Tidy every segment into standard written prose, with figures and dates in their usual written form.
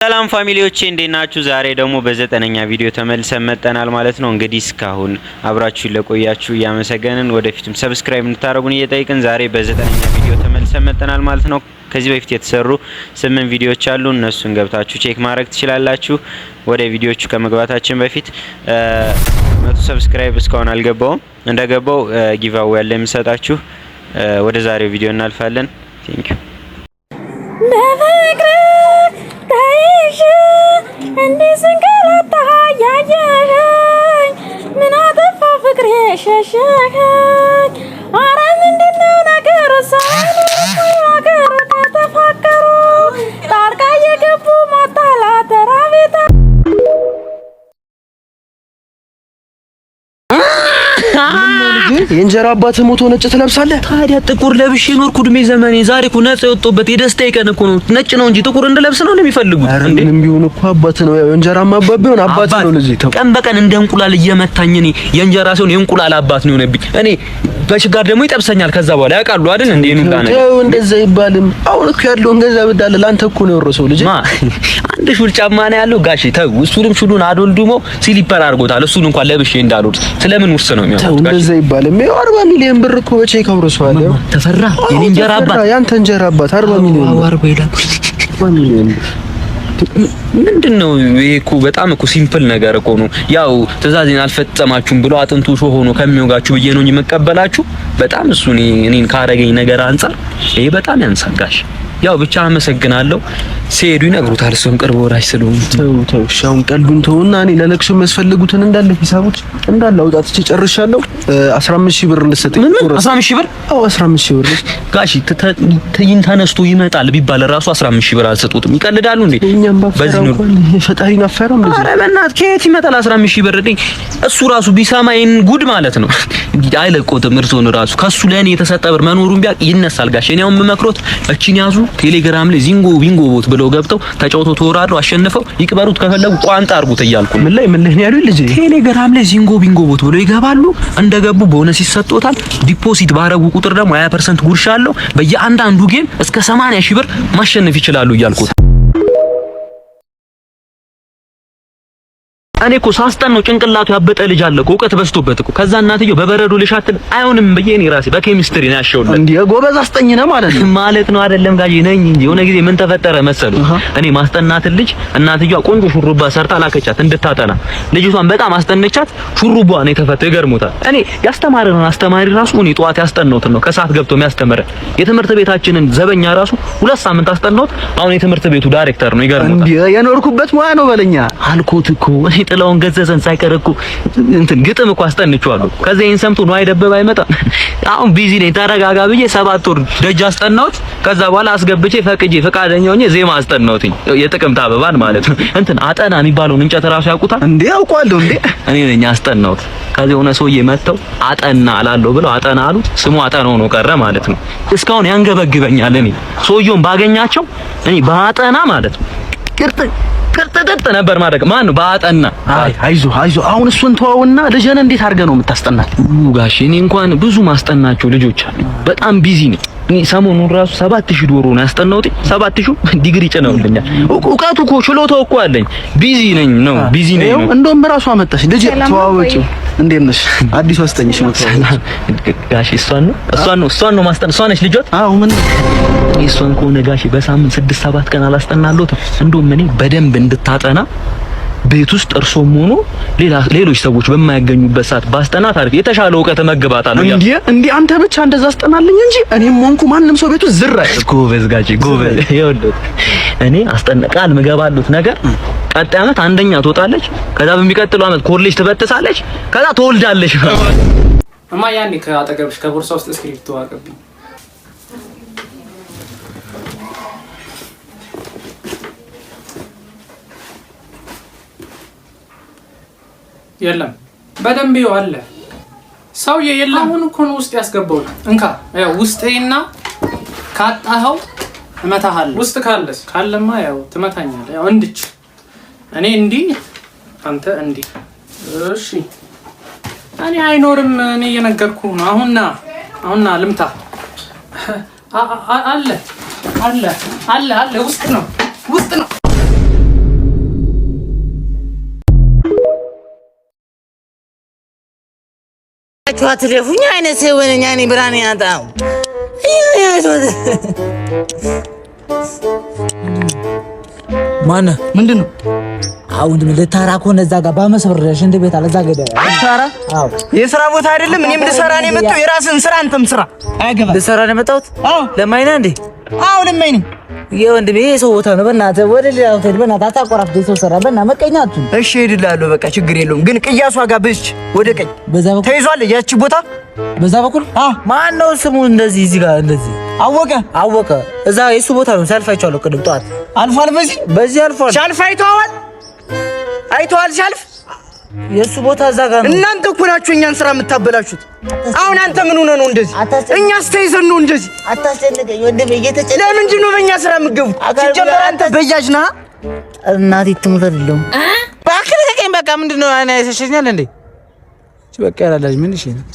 ሰላም family ዎቼ፣ እንዴት ናችሁ? ዛሬ ደግሞ በ9ኛ ቪዲዮ ተመልሰን መጥተናል ማለት ነው። እንግዲህ እስካሁን አብራችሁ ለቆያችሁ እያመሰገንን ወደፊትም subscribe እንድታደርጉን እየጠየቅን ዛሬ በ9ኛ ቪዲዮ ተመልሰን መጥተናል ማለት ነው። ከዚህ በፊት የተሰሩ 8 ቪዲዮዎች አሉ። እነሱን ገብታችሁ check ማድረግ ትችላላችሁ። ወደ ቪዲዮዎቹ ከመግባታችን በፊት 100 subscribe እስካሁን አልገባውም። እንደገባው giveaway ያለ የምሰጣችሁ። ወደ ዛሬው ቪዲዮ እናልፋለን። Thank you። በፍቅር ተይዤ እንዲህ ስንገላታ ያየኸኝ፣ ምን አጠፋ ፍቅሬ ሸሸኸኝ? ኧረ ምንድነው ነገሩ? ሰው ሀገሩ ከተፋቀሩ ጣልቃ እየገቡ ማጣላት ራቤታ። የእንጀራ አባት ሞቶ ነጭ ትለብሳለህ? ታዲያ ጥቁር ለብሼ ኖርኩ እድሜ ዘመኔ። ዛሬ እኮ ነፃ የወጣሁበት የደስታ ቀን እኮ ነው። ነጭ ነው እንጂ ጥቁር እንድለብስ ነው የሚፈልጉት። ኧረ እንዴ ምንም ቢሆን እኮ አባት ነው። ያው የእንጀራማ አባት ቢሆን አባት ነው ልጄ። ተው። ቀን በቀን እንደ እንቁላል እየመታኝ እኔ የእንጀራ ሲሆን የእንቁላል አባት ነው የሆነብኝ። እኔ በችጋር ደግሞ ይጠብሰኛል። ከዛ በኋላ ያውቃሉ አይደል እንዴ ይሄን ሁላ ነገር። ተው፣ እንደዛ ይባልም። አሁን እኮ ያለውን ገንዘብ እንዳለ ለአንተ እኮ ነው የወረሰው ልጄ። ማ አንድ ሹል ጫማ ነው ያለው ጋሼ። ተው፣ እሱንም ሹሉን አዶልዱሞ slipper አድርጎታል። እሱን እንኳን ለብሼ እንዳልወርስ ስለምን ውርስ ነው ተው፣ የሚያወሩት ጋሼ? እንደዛ ይባልም። ይኸው 40 ሚሊዮን ብር እኮ በቼክ አውርሰዋል። ያው ተፈራ የኔ እንጀራ አባት፣ ያንተ እንጀራ አባት 40 ሚሊዮን ብር፣ አርባ ይላል። 40 ሚሊዮን ብር። ምንድን ነው ይሄ? እኮ በጣም እኮ simple ነገር እኮ ነው። ያው ትእዛዜን አልፈጸማችሁም ብሎ አጥንቱ ሾህ ሆኖ ከሚወጋችሁ ብዬ ነው እንጂ መቀበላችሁ በጣም እሱ እኔን ካረገኝ ነገር አንጻር ይሄ በጣም ያንሳል ጋሽ። ያው ብቻ አመሰግናለሁ። ሲሄዱ ይነግሩታል። እሱም ቅርብ ወራሽ ስለሆኑ። ተው ተው፣ እሺ አሁን ቀልዱን ተውና እኔ ለለቅሶ የሚያስፈልጉትን እንዳለ ሂሳቦች እንዳለ አውጣትቼ ጨርሻለሁ። 15 ሺህ ብር እንድትሰጠኝ። ምን ምን 15 ሺህ ብር? አዎ፣ 15 ሺህ ብር። ጋሽ ትይን ተነስቶ ይመጣል ቢባል ራሱ 15 ሺህ ብር አልሰጡትም። ይቀልዳሉ እንዴ? እኛም ባፈራ በዚህ ኑሮ እንኳን ፈጣሪን አፈራም ልጄ። ኧረ በእናትህ ከየት ይመጣል 15 ሺህ ብር? እኔ እሱ ራሱ ቢሰማ ይሄን ጉድ ማለት ነው አይለቆትም። እርሶን ራሱ ከሱ ለእኔ የተሰጠ ብር መኖሩን ቢያውቅ ይነሳል። ጋሽ እኔ አሁን የምመክሮት እቺን ያዙ። ቴሌግራም ላይ ዚንጎ ቢንጎ ቦት ብለው ገብተው ተጫውተው ተወራድረው አሸንፈው ይቅበሩት፣ ከፈለጉ ቋንጣ አርጉት እያልኩ ነው። ምን ላይ ምን ላይ ነው ያሉኝ ልጄ? ቴሌግራም ላይ ዚንጎ ቢንጎ ቦት ብለው ይገባሉ። እንደገቡ ቦነስ ይሰጦታል። Deposit ባረጉ ቁጥር ደግሞ 20% ጉርሻ አለው። በየአንዳንዱ game እስከ 80 ሺህ ብር ማሸነፍ ይችላሉ እያልኩት። እኔ እኮ ሳስጠን ነው ጭንቅላቱ ያበጠ ልጅ አለ እኮ፣ እውቀት በዝቶበት እኮ። ከዛ እናትየው በበረዶ ልሻትል አይሆንም ብዬ እኔ ራሴ በኬሚስትሪ ነው ያሸውለት። እንዴ ጎበዝ አስጠኝ ነህ ማለት ነው። ማለት ነው አይደለም ጋጂ ነኝ እንጂ። የሆነ ጊዜ ምን ተፈጠረ መሰሉ፣ እኔ ማስጠናትን ልጅ እናትየዋ ቆንጆ ሹሩባ ሰርታ ላከቻት እንድታጠና። ልጅቷን በጣም አስጠነቻት። ሹሩባ ነው የተፈተው። ይገርሙታል። እኔ ያስተማረን አስተማሪ ራሱ እኔ ጠዋት ያስጠናሁትን ነው ከሰዓት ገብቶ የሚያስተምረን። የትምህርት ቤታችንን ዘበኛ ራሱ 2 ሳምንት አስጠናሁት። አሁን የትምህርት ቤቱ ዳይሬክተር ነው። ይገርሙታል። እንዴ የኖርኩበት ሙያ ነው በለኛ። አልኮት እኮ እኔ ጥላውን ገዘዘን ሳይቀር እኮ እንትን ግጥም እኮ አስጠንቼዋለሁ። ከዛ ይሄን ሰምቶ ነው አይደበብ አይመጣም። አሁን busy ነኝ ተረጋጋ ብዬ 7 ወር ደጅ አስጠናሁት። ከዛ በኋላ አስገብቼ ፈቅጄ ፈቃደኛ ሆኜ ዜማ አስጠናሁትኝ። የጥቅምት አበባን ማለት ነው። እንትን አጠና የሚባለውን እንጨት ራሱ ያውቁታል። እንዴ አውቀዋለሁ እንዴ። እኔ ነኝ አስጠናሁት። ከዚህ የሆነ ሰውዬ መጥተው አጠና እላለሁ ብለው አጠና አሉት። ስሙ አጠናው ነው ቀረ ማለት ነው። እስካሁን ያንገበግበኛል። እኔ ሰውየውን ባገኛቸው እኔ በአጠና ማለት ነው ቅርጥ ቅርጥጥጥ ነበር ማድረግ። ማን ነው በአጠና? አይ አይዞህ አይዞህ፣ አሁን እሱን ተወውና ልጅህን እንዴት አድርገህ ነው የምታስጠናት? ጋሽ እኔ እንኳን ብዙ ማስጠናቸው ልጆች አሉ። በጣም busy ነኝ። እኔ ሰሞኑን ራሱ 7000 ዶሮ ነው ያስጠናሁት። 7000 ዲግሪ ጭነውልኛል። እውቀቱ እኮ ችሎታው እኮ አለኝ። Busy ነኝ ነው፣ busy ነኝ ይኸው ነው። እንደውም እራሷ መጣች። ልጅ ተዋወቂው። እንዴት ነሽ? አዲሱ አስጠኝሽ ነው። ጋሽ እሷን ነው ማስጠን፣ እሷ ነች ልጆት። አዎ ምን እሷን ከሆነ ጋሽ በሳምንት 6 7 ቀን አላስጠናለሁትም። እንደውም እኔ በደንብ እንድታጠና ቤት ውስጥ እርሶም ሆኖ ሌላ ሌሎች ሰዎች በማያገኙበት ሰዓት ባስጠናት አሪፍ የተሻለ እውቀት እመግባታለሁ እያልኩ። እንዴ እንዴ፣ አንተ ብቻ እንደዛ አስጠናልኝ እንጂ እኔም ሆንኩ ማንም ሰው ቤቱ ዝር አይልም። ጎበዝ ጋሼ ጎበዝ። ይኸውልህ እኔ አስጠና ቃል ምገባሉት ነገር ቀጣይ ዓመት አንደኛ ትወጣለች። ከዛ በሚቀጥለው ዓመት ኮሌጅ ትበጥሳለች። ከዛ ትወልዳለች። እማ ያኔ ከአጠገብሽ ከቦርሳ ውስጥ እስክሪብቶ አቀብኝ። የለም፣ በደንብ ይኸው አለ ሰውዬ። የለም፣ አሁን እኮ ነው ውስጥ ያስገባው። እንካ ያው ውስጤና ካጣኸው እመታሃለሁ። ውስጥ ካለስ ካለማ ያው ትመታኛለህ። ያው እንድች እኔ እንዲህ አንተ እንዲህ። እሺ እኔ አይኖርም። እኔ እየነገርኩህ ነው። አሁንና አሁንና ልምታ። አለ አለ አለ አለ፣ ውስጥ ነው፣ ውስጥ ነው። እያያችሁ አትለፉኝ። አይነ ስውር ነኝ እኔ ብርሃን ያጣው ማነህ? ምንድን ነው? አሁን ልታራ ከሆነ እዛ ጋር በአምስት ብር ሽንት ቤት አለ እዛ ጋር ልታራ? አዎ፣ የስራ ቦታ አይደለም። እኔም ልሰራ ነው የመጣው። የራስን ስራ አንተም ስራ። አያገባም። ልሰራ ነው የመጣሁት። አዎ፣ ለማኝ ነህ እንዴ? አዎ፣ ለማኝ ነኝ። ይሄ ወንድሜ ይሄ የሰው ቦታ ነው። በእናትህ ወደ ሌላ ቦታ ሂድ። በእናትህ አታቆራፍድ። የሰው ስራ በእናትህ መቀኛ አትሁን። እሺ እሄድልሃለሁ። በቃ ችግር የለውም። ግን ቅያሷ ጋር በዚች ወደ ቀኝ በዛ በኩል ተይዟል። ያቺ ቦታ በዛ በኩል ማን ነው ስሙ? እንደዚህ እዚህ ጋር እንደዚህ አወቀ አወቀ። እዛ የሱ ቦታ ነው። ሲያልፍ አይቼዋለሁ ቅድም ጠዋት አልፏል። በዚህ በዚህ አልፏል። ሲያልፍ አይተኸዋል? አይተኸዋል ሲያልፍ? የሱ ቦታ እዛ ጋር ነው። እናንተ እኮ ናችሁ እኛን ስራ የምታበላሹት። አሁን አንተ ምን ሆነህ ነው እንደዚህ? እኛስ ተይዘን ነው እንደዚህ። አታስጨንቀኝ ወንድሜ፣ እየተጨነቀ ለምንድን ነው በእኛ ስራ የምትገቡት? ሲጀመር አንተ በያጅ ነህ። እናቴ ትሙት አይደለሁም። እባክህ ልቀቀኝ። በቃ ምንድን ነው እኔ አይሰሸኛል እንዴ? በቃ ያላላጅ ምን እሺ ነው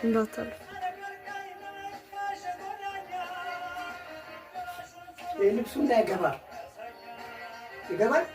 እንዳታልፍ። ልብሱ እንዳይገባ ይገባል።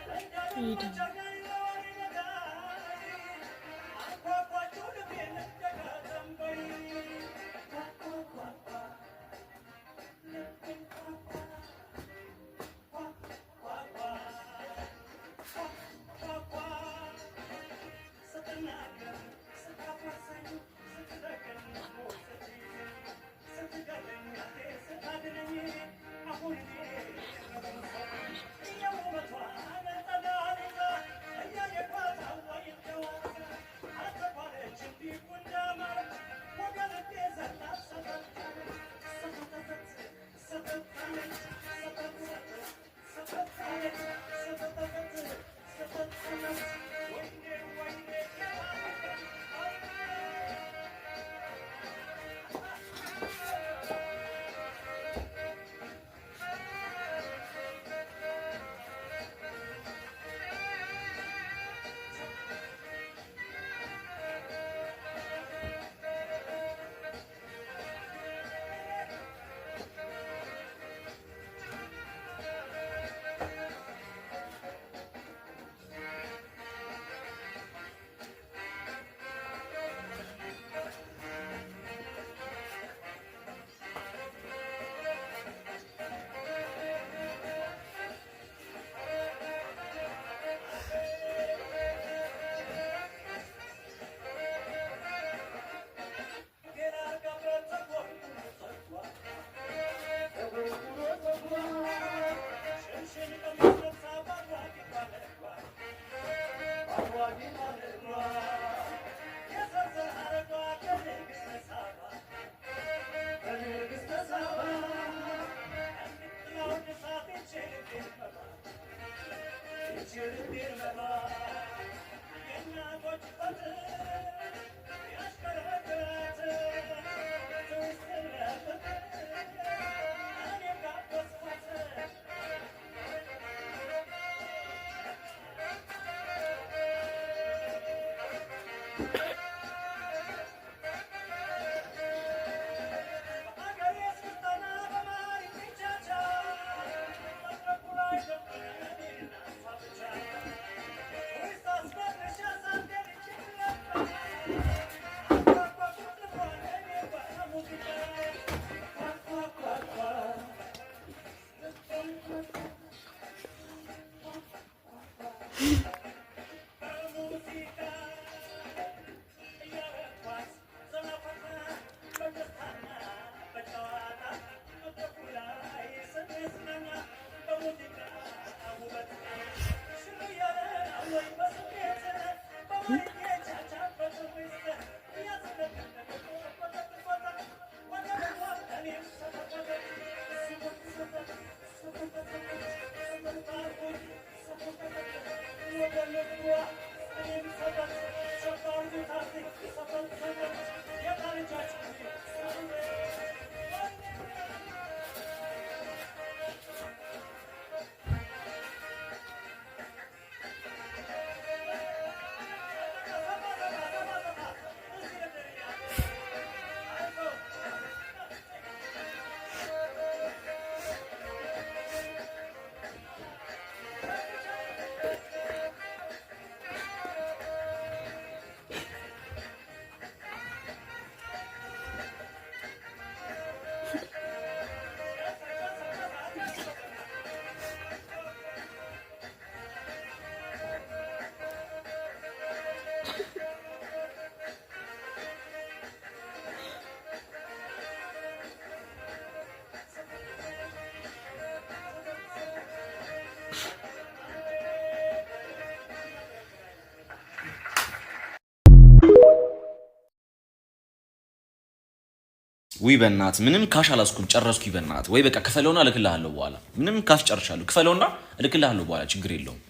ውይ በእናትህ ምንም cash አላስኩም፣ ጨረስኩ። በእናትህ ወይ በቃ ክፈለውና እልክልሃለሁ በኋላ። ምንም cash ጨርሻለሁ። ክፈለውና እልክልሃለሁ በኋላ፣ ችግር የለውም።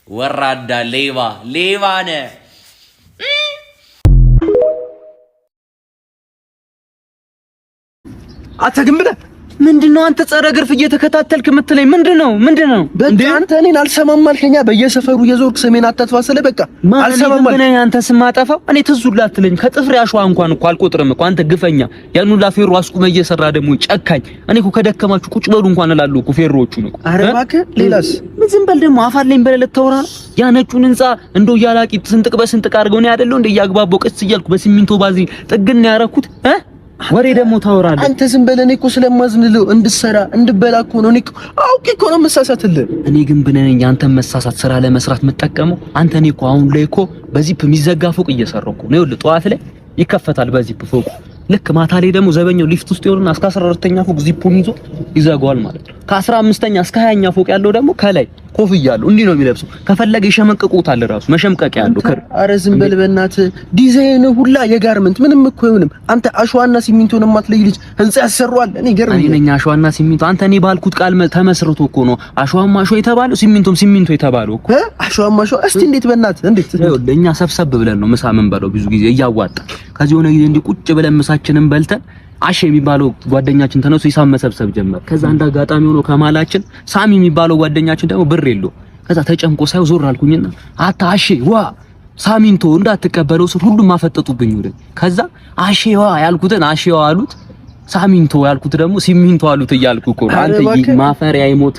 ወራዳ ሌባ ሌባ ነህ። አንተ ግን ብለህ ምንድነው አንተ ጸረ ግርፍ እየተከታተልክ የምትለኝ ምንድነው? ምንድነው? በቃ አንተ እኔን አልሰማም አልከኛ። በየሰፈሩ እየዞርክ ስሜን አታጥፋ ስልህ በቃ አልሰማም አልከኝ። እኔ አንተ ስም አጠፋው? እኔ ትዝ ሁላ አትለኝም። ከጥፍሬ አሸዋ እንኳን እኮ አልቆጥርም እኮ አንተ ግፈኛ። ያን ሁላ ፌሮ አስቁመህ እየሰራ ደግሞ ጨካኝ። እኔ እኮ ከደከማችሁ ቁጭ በሉ እንኳን እላለሁ እኮ ፌሮዎቹን እኮ። ኧረ እባክህ ሌላስ? ምን ዝም በል ደግሞ አፋለኝ በለህ ልታወራ ነው? ያ ነጩን ህንጻ እንደው እያላቂ ስንጥቅ በስንጥቅ አድርገው ነው አይደለው እንደ እያግባባው ቀስ እያልኩ በሲሚንቶ ባዚ ጥግን ያረኩት እ ወሬ ደግሞ ታወራለህ። አንተ ዝም በል። እኔ እኮ ስለማዝንልህ እንድሰራ እንድበላ እኮ ነው። እኔ እኮ አውቄ እኮ ነው የምሳሳትልህ። እኔ ግን ብነኝ አንተን መሳሳት ስራ ለመስራት የምጠቀመው አንተ። እኔ እኮ አሁን ላይ እኮ በዚፕ የሚዘጋ ፎቅ እየሰራሁ እኮ ነው። ይኸውልህ ጠዋት ላይ ይከፈታል በዚፕ ፎቁ። ልክ ማታ ላይ ደግሞ ዘበኛው ሊፍት ውስጥ ይሆንና እስከ 14ኛ ፎቅ ዚፑን ይዞ ይዘጋዋል ማለት ነው። ከ15ኛ እስከ 20ኛ ፎቅ ያለው ደግሞ ከላይ ኮፍያ አለው። እንዲህ ነው የሚለብሰው። ከፈለገ ይሸመቅቁታል። ራሱ መሸምቀቂያ ያለው ክር። ኧረ ዝም በል በእናትህ። ዲዛይን ሁላ የ garment ምንም እኮ አይሆንም። አንተ አሸዋና ሲሚንቶን የማትለይ ልጅ ህንጻ ያሰሯል። እኔ ገርም እኔ ነኝ አሸዋና ሲሚንቶ። አንተ እኔ ባልኩት ቃል ተመስርቶ እኮ ነው አሸዋም አሸዋ የተባለው ሲሚንቶም ሲሚንቶ የተባለው እኮ። አሸዋም አሸዋ። እስቲ እንዴት በእናትህ እንዴት? ይኸውልህ እኛ ሰብሰብ ብለን ነው ምሳ የምንበላው ብዙ ጊዜ እያዋጣ። ከዚህ የሆነ ጊዜ እንዲህ ቁጭ ብለን ምሳችንን በልተን አሼ የሚባለው ጓደኛችን ተነስቶ ሂሳብ መሰብሰብ ጀመር። ከዛ አንድ አጋጣሚ ሆኖ ከማላችን ሳሚ የሚባለው ጓደኛችን ደግሞ ብር የለውም። ከዛ ተጨንቆ ሳይው ዞር አልኩኝና አታ አሼ ዋ ሳሚንቶ እንዳትቀበለው ስል ሁሉም አፈጠጡብኝ ወደ። ከዛ አሼ ዋ ያልኩትን አሼ ዋ አሉት፣ ሳሚንቶ ያልኩት ደግሞ ሲሚንቶ አሉት እያልኩ እኮ ነው። አንተ ማፈሪያ ይሞት።